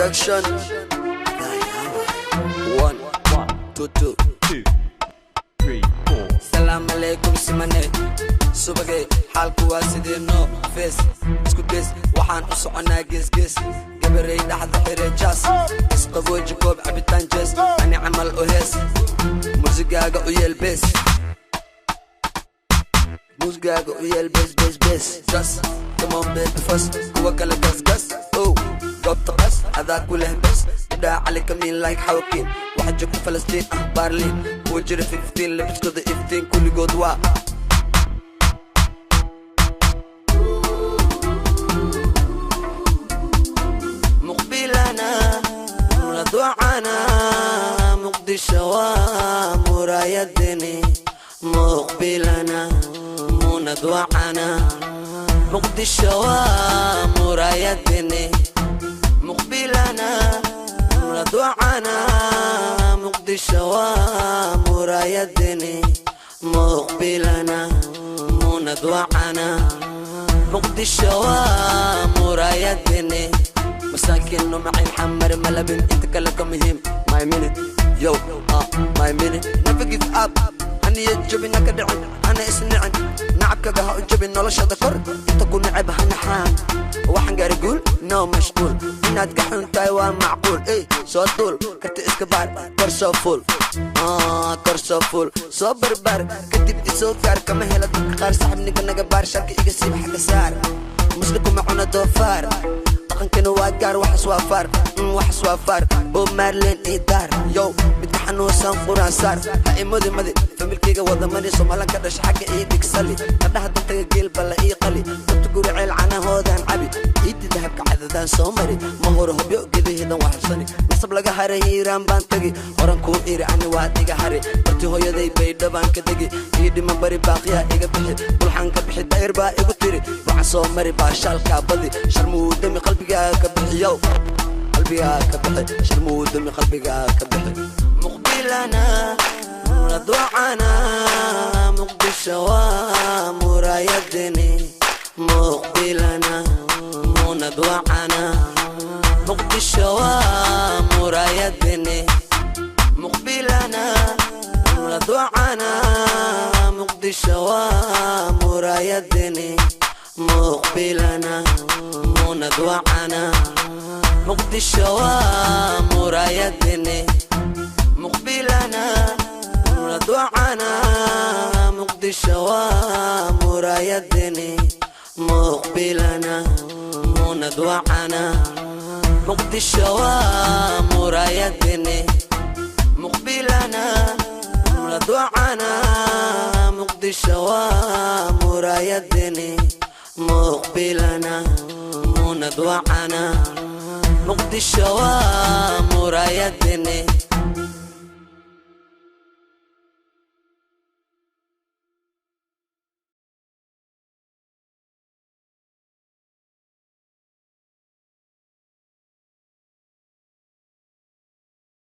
Production. One, two, two. 2, 3, 4. Salaam alaikum simane. Subagay xaalku waa sidii no face. Isku gees waxaan u soconaa gees gees. Gabarey dhaxda xire jaas. Isqabooji koob cabitaan jees. Ani camal u hees. Muusigaaga u yeel bees. Muusigaaga u yeel bees bees bees. Gas, come on baby first. Kuwa kale gas gas. Oh, goobta qas adaa ku leh bes. Gabdhaha cali kamiin like xawkiin. Waxaa joogta Falastiin ah Baarliin. Kuwa jira 15 labiskooda iftiin kulligood waa. Muqbilana muladucana Muqdisho waa muraayadeni. Muqbilana munadwacana Muqdisho waa muraayadeni. Muqbilana muladucana Muqdisho waa muraayadeni. Muqbilana munadwacana Muqdisho waa muraayadeni. Masaakiin numacin xamar malabin inta kale ka muhiim. My minute, yo, my minute. Never give up, haniya jabin haka dhicin, hana isnicin. Nacabkaga ha u jabin noloshada kor, inta ku neceb ha naxaan. Waxaan gaari guul, no mashquul. Inaad ka xun tahay waa macquul. Ey, soo duul, karti iska baar, kor soo fuul. Kor soo fuul, soo barbaar, kadib isoo gaar, kama hela dadka qaar, saxibniga naga baar, sharka iga siib xagga saar. Muslimku ma cuno doofaar. Dhaqankana waa gaar, waxaas waa faar, waxaas waa faar. Bob Marley ii daar, yo, midka xanuunsan quraan saar. Ha imodi madi, familkayga wada mari, Soomaalian ka dhasha xagga ii dhig sali. Qadhaha dantaga geel balla ii qali, dabta guri ceel canahoodaan cabi. Iidi dahabka cadadaan soo mari, ma hore hobyo gedaheedan waa harsani. Nasab laga haray hiiraan baan tagi, horan kuu iri ani waad iga hari. Barti hooyaday baydha baan ka degi, ii dhiman bari baaqiyaa iga bixi. Bulxan ka bixi dayr baa igu tiri, waxaan soo mari baashaalkaa badi. Sharmuudami qalbigaaga ka bixiyow, qalbigaaga ka bixi. Sharmuudami qalbigaaga ka bixi. Muqbilana muladucana Muqdisho waa muraayadeni. Muqbilana munadwacana Muqdisho waa muraayadeni. Muqbilana muladucana Muqdisho waa muraayadeni. Muqbilana munadwacana Muqdisho waa muraayadeni. Muqbilana muladucana Muqdisho waa muraayadeni. Muqbilana munadwacana Muqdisho waa muraayadeni. Muqbilana muladucana Muqdisho waa muraayadeni. Muqbilana munadwacana Muqdisho waa muraayadeni.